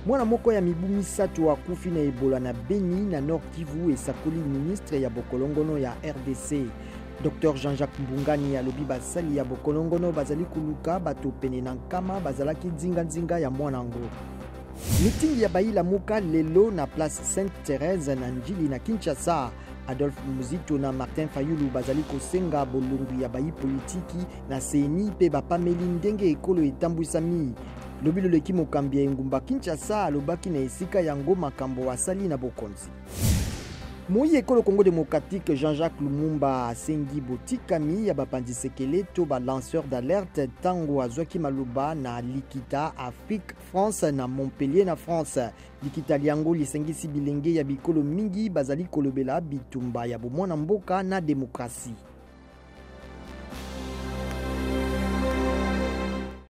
Mwana moko ya mibu misato akufi na Ebola na Beni na Nord Kivu, esakoli ministre ya bokolongono ya RDC. Dr Jean-Jacques Mbungani alobi basali ya bokolongono bazali koluka bato pene na nkama bazalaki nzinganzinga ya mwana yango. Meeting ya bayi Lamuka lelo na place Sainte Thérèse na Ndjili na Kinshasa. Adolphe Muzito na Martin Fayulu bazali kosenga bolongwi ya bayi politiki na CENI mpe bapameli ndenge ekolo etambwisami. Lobi loleki mokambi ya engumba Kinshasa alobaki na esika yango makambo asali na bokonzi. Moyi ekolo Congo démocratique Jean-Jacques Lumumba asengi botikami ya bapanzi sekele to ba lanceur d'alerte ntango azwaki maloba na likita Afrique France na Montpellier na France. Likita lyango lisengisi bilenge ya bikolo mingi bazali kolobela bitumba ya bomwana mboka na demokrasi.